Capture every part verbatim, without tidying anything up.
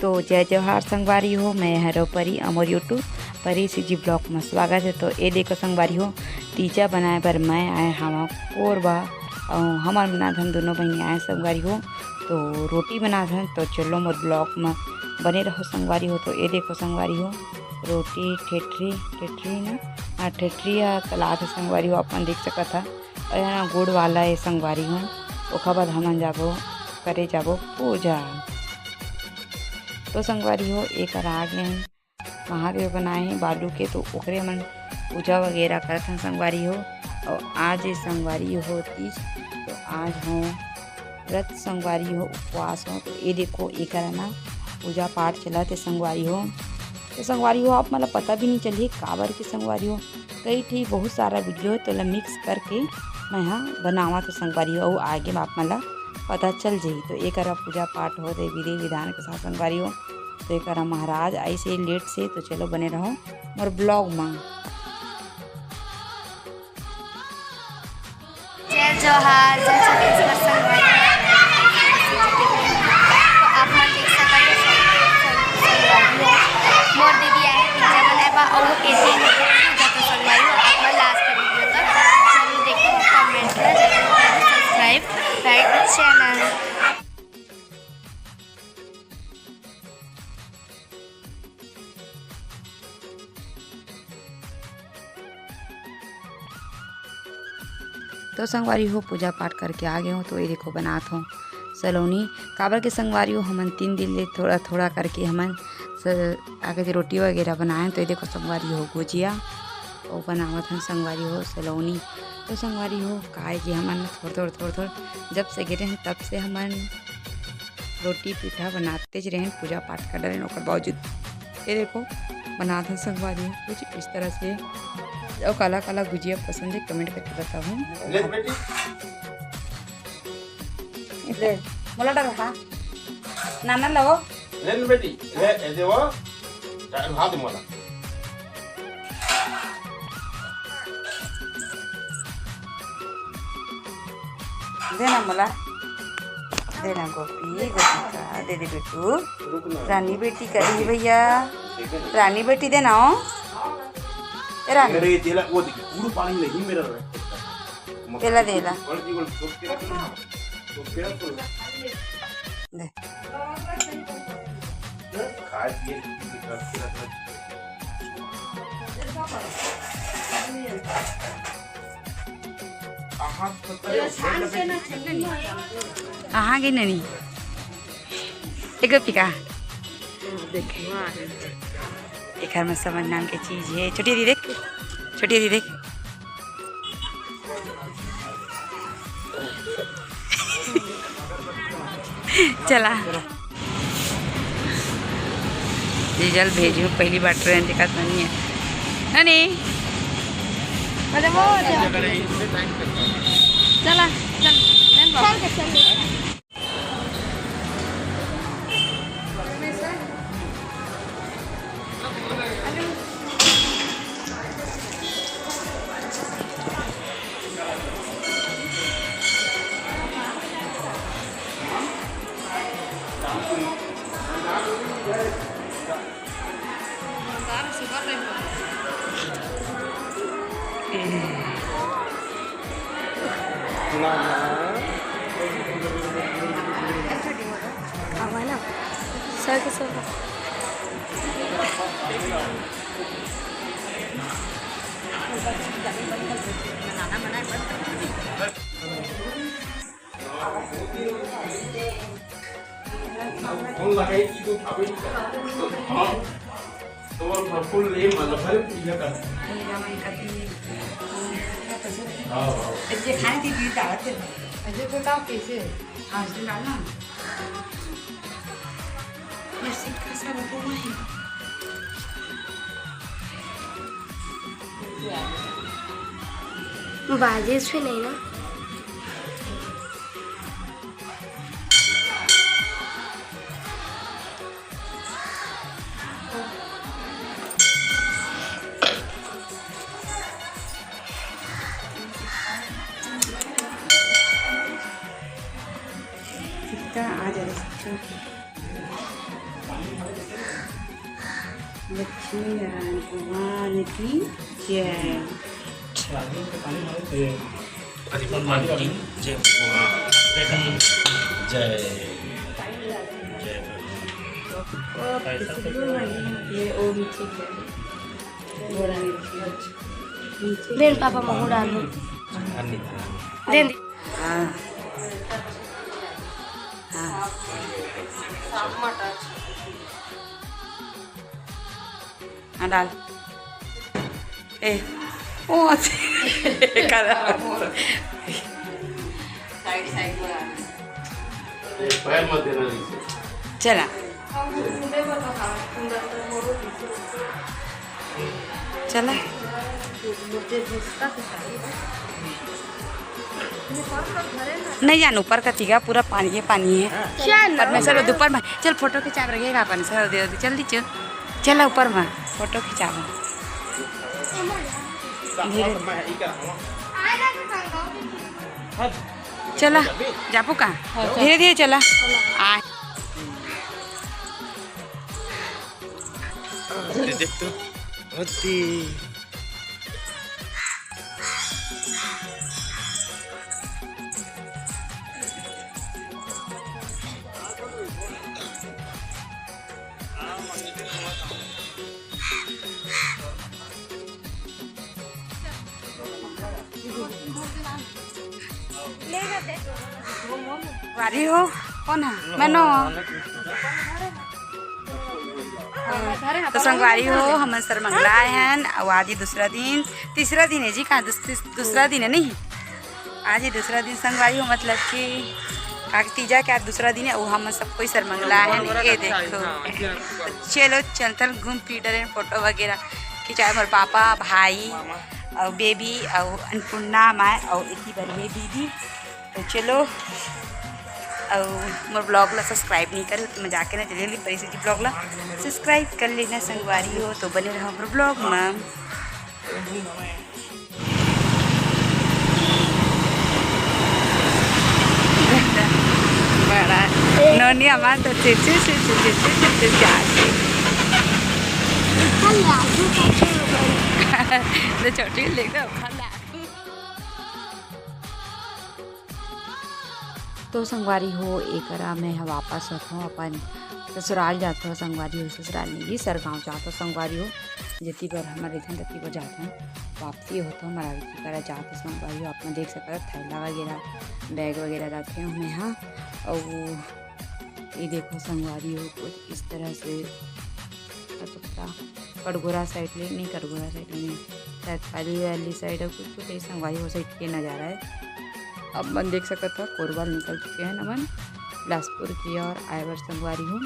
तो जय जोहार संगवारी हो, मैं हरो परी, अमर YouTube परी CG vlog में स्वागत है। तो ये देखो संगवारी हो, तीजा बनाए बर मैं आए हवा कोरबा, और हमर बनात हन दोनों बहिनी आए संगवारी हो। तो रोटी बनात हन, तो चलो मोर vlog में बने रहो संगवारी हो। तो ये देखो संगवारी हो, रोटी ठेठरी, ठेठरी ना, हाँ, ठेठरी ह तलात है संगवारी हो, अपन देख सकत हा। और यहाँ गुड़ वाला ये संगवारी हो, ओखर बाद हमन जाबो, करे जाबो पूजा। तो संगवारी हो, एकर आगे हम महादेव बनाए हैं बालू के, तो ओकरे हमन पूजा वगैरह करत हन संगवारी हो। और आज ये संगवारी हो तीज, तो आज हो व्रत संगवारी हो, उपवास हो। तो ये देखो, एकर ना पूजा पाठ चलत हे संगवारी हो। तो संगवारी हो, आप मन ला पता भी नहीं चलही काबर के संगवारी हो, कई ठी बहुत सारा video हे, तो ला mix करके मैं हा बनावत हो संगवारी हो, अउ आगे में आप मन ला पता चल जही। तो एकर पूजा पाठ होत हे विधि विधान के साथ संगवारी हो। तो एकर महाराज आइस हे late से, तो चलो बने रहो मोर vlog में। जय जोहार, जय छत्तीसगढ़ संगवारी। तो आप मन देख सकत हो संग-, संग-, संगवारी हो। मोर दीदी आए हे तीजा बनाए बा, अउ वो कैसे पूजा तो संगवारी हो। आप मन last video तक जरूर देखो, comment ला जरूर करो, subscribe like channel। तो संगवारी हो, पूजा पाठ करके आ गए हो, तो ये देखो बनात हो सलोनी। काबर के संगवारी हो, हमन तीन दिन ले थोड़ा थोड़ा करके हमन स-, आगे से रोटी वगैरह बनाए। तो ये देखो संगवारी हो, गुजिया वो बनावत हन संगवारी हो सलोनी। तो संगवारी हो, काय कि हमन थोड़ थोड़ थोड़ थोड़ जब से गे रहेन तब से हमन रोटी पीठा बनातेच रहेन, पूजा पाठ कर डरेन। ओकर बावजूद ये देखो, बनात हन संगवारी हो कुछ इस तरह से। अउ काला काला गुजिया पसंद हे, comment करके बताहू। ले बेटी, ले, मोला डर हा। नाना लो। ले न बेटी, ले, ए दे वो, ढा दे मोला। दे ना मोला, दे ना गोपी, गोपी का, दे दे बेटू। रानी बेटी करी भैया, रानी बेटी दे ना हो। ए रानी। अरे, तेला, वो देखिए, पूरा पानी नहीं मेरा रहा। तेला दे ला। दे। कहाँ गई ननी? एक पिका। देख, एकर में समझ नाम के चीज हे। छोटी दी देख, छोटी दी देख। चला। जीजा ल भेजहूँ, पहली बार ट्रेन देखत ननी हे। ननी। चला, चल, चल, चल। फोन लगाई कि तो उठावे नहीं कर। हाँ। तो वो भरपूर ले मतलब भर पूजा कर। हाँ, हाँ। ऐसे खाने की भी दावत है। ऐसे तो बताओ कैसे? आज दिन डालना। ये सिक्का सब वो है। बाजे से नहीं ना। कितना आ जाए। लक्ष्मी नारायण भगवान की जय। भगवान की जय। जय। जय। ये ओ नीचे गया। बेल पापा महू डालो। दे दे। हाँ। हाँ। हाँ, डाल। ए, ओ, अच्छा। करा। पैर मत देना नीचे। चला। चला। नहीं जान, ऊपर का तीगा पूरा पानी है, पानी है। चल। परमेश्वर, ऊपर में चल, फोटो खिंचाब रहिएगा अपन सर, दे दे, जल्दी चल, चला ऊपर में फोटो खिंचाब। धीरे। चला, जाबो का? धीरे धीरे चला। आ। अरे देख तो, होती। संगवारी हो, कौन है? मैं नो। तो संगवारी हो, हमन सरमंगला आए हन, अउ आज ही दूसरा दिन, तीसरा दिन है जी, कहाँ दूस-, तीस-, दूसरा दिन है नहीं, आज ही दूसरा दिन संगवारी हो, मतलब कि काकी तीजा के आज दूसरा दिन है, अउ हमन सब कोई सरमंगला आए हन। ये देखो, चलो चलथन घूम फिर डरेन, फोटो वगैरह खिंचाए, मोर पापा, भाई, अउ बेबी, अउ अन्नपूर्णा माय, अउ एती बर ये दीदी। तो चलो, अउ मोर vlog ला subscribe नहीं करे हो, तो मैं जाके ना जल्दी जल्दी परी से जी vlog ला subscribe कर लेना संगवारी हो, तो बने रहो मोर vlog में। बड़ा नोनी अमान तो चिर चिर चिर चिर चिर चिर चिर चिर चिर जाके। तो छोटी देख दो, खा ला। तो संगवारी हो, एकरा मैं ह वापस होथों, अपन ससुराल जाथों संगवारी हो, ससुराल नहीं, सरगांव जाथों संगवारी हो, जेती बर हमर रहिथन, तेती बर जाथन, वापसी होथों, हमर आगे की करा जाथों संगवारी हो, आप मन देख सकत हव, थैला वगैरह, बैग वगैरह रखे हूँ मैं, हाँ, अउ ये देखो संगवारी हो, कुछ इस तरह से कटघोरा side ले, नहीं, कटघोरा side ले नहीं, शायद काली वाली side है, कुछ कुछ ये संगवारी हो side के नजारा है। आप मन देख सकत हव, कोरबा ले निकल चुके हैं हमन बिलासपुर की ओर आए बर संगवारी हो।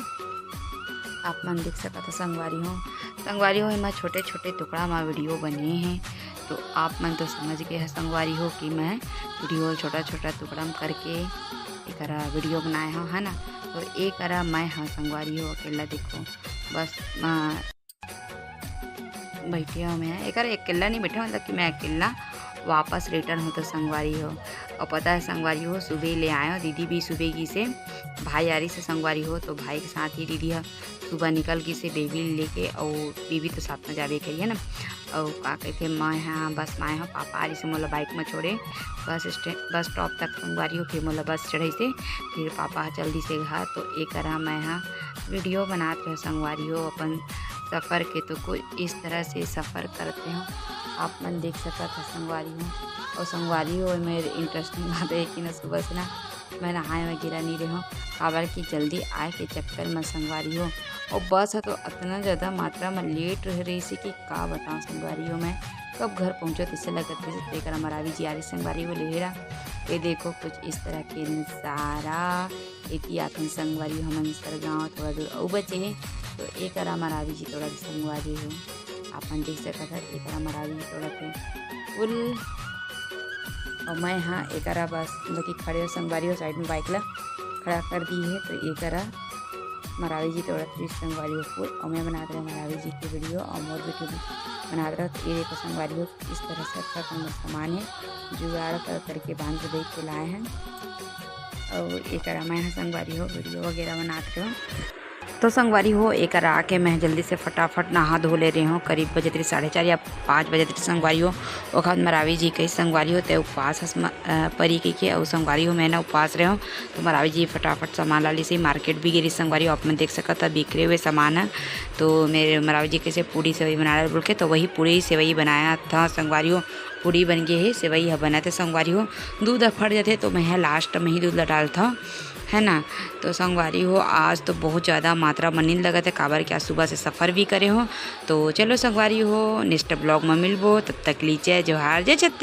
आप मन देख सकत हव संगवारी हो, संगवारी हो, एमा छोटे छोटे टुकड़ा मा video बने हैं, तो आप मन तो समझ गए हैं संगवारी हो कि मैं video छोटा छोटा टुकड़ा में करके एकरा video बनाए हव, है ना। तो एकरा मैं ह संगवारी हो अकेला, देखो बस, अ, बैठे हव मैं, एकरा अकेला नहीं बैठे, मतलब कि मैं अकेला वापस return होथों संगवारी हो। अउ पता है संगवारी हो, सुबह ले आए हव, दीदी भी सुबह गिसे, भाई आरिस संगवारी हो, तो भाई के साथ ही दीदी ह सुबह निकल गिसे बेबी ल लेके, अउ बेबी तो साथ में जाबे करिए ना। अउ का कहिथे, मैं ह बस में आए हव, पापा आरिस मोला bike में छोड़े बस स्टैंड, बस stop तक संगवारी हो, फिर मोला बस चढ़ाइसे, फिर पापा ह चल दिसे घर। तो एकरा मैं ह video बनात रहे संगवारी हो, अपन सफर के। तो कुछ इस तरह से सफर करते हो, आप मन देख सकत हव संगवारी हो। अउ संगवारी हो, मेर interesting बात है कि ना, सुबह से ना मैं नहाए वगैरह नहीं रहे हव, काबर कि जल्दी आए के चक्कर में संगवारी हो। अउ बस ह तो अतना ज्यादा मात्रा में late रह रहिसे कि का बताओ संगवारी हो, मैं कब घर पहुँचों तइसे लगत रहिसे। तो एकरा मरावी जी आरिस संगवारी हो लेहेरा। ये देखो कुछ इस तरह के नजारा। एती आथन संगवारी हो, हमन सरगांव थोड़ा दूर अउ बचे हे, तो एकरा मरावी जी तोड़ा संगवारी हो, आप मन देख सकत हव, एकरा मरावी जी तोड़ा के फूल। अउ मैं ह एकरा बस, मतलब कि खड़े हो संगवारी हो, side में bike ला खड़ा कर दी है, तो एकरा मरावी जी तोड़ा के संगवारी हो फूल। अउ मैं बनात रहे मरावी जी के video, अउ मोर video भी बनात रहे। तो ये देखो संगवारी हो, इस तरह से अच्छा कम सामान है, जुगाड़ कर करके बांध के देख के लाए हैं। अउ एकरा मैं ह संगवारी हो video वगैरह बनात रहे। तो संगवारी हो, एकर आके मैं जल्दी से फटाफट नहा धो ले रहे हो। करीब बजत रही साढ़े चार या पाँच बजत रही संगवारी हो। ओखर मरावी जी कही, "संगवारी हो, ते उपवास हस म-, अ, परी," कहिके, अउ संगवारी हो, मैं ना उपवास रहे हो। तो मरावी जी फटाफट सामान ला ली से मार्केट भी गिरी संगवारी हो, आप मन देख सकत ह बिखरे हुए सामान है। तो मेरे मरावी जी कैसे पूड़ी सेवई बना रहे बोल के, तो वही पूड़ी सेवई बनाया था संगवारी हो। पूड़ी बन गए हे, सेवई ह बनत हे संगवारी हो। दूध ह फट जाथे तो मैं ह लास्ट में ही दूध ला डालथव, है ना। तो संगवारी हो, आज तो बहुत ज़्यादा मात्रा में नींद लगत है, काबर कि आज सुबह से सफ़र भी करे हो। तो चलो संगवारी हो, नेक्स्ट ब्लॉग में मिलबो, तब तक ली जय जोहार, जय छत्तीसगढ़।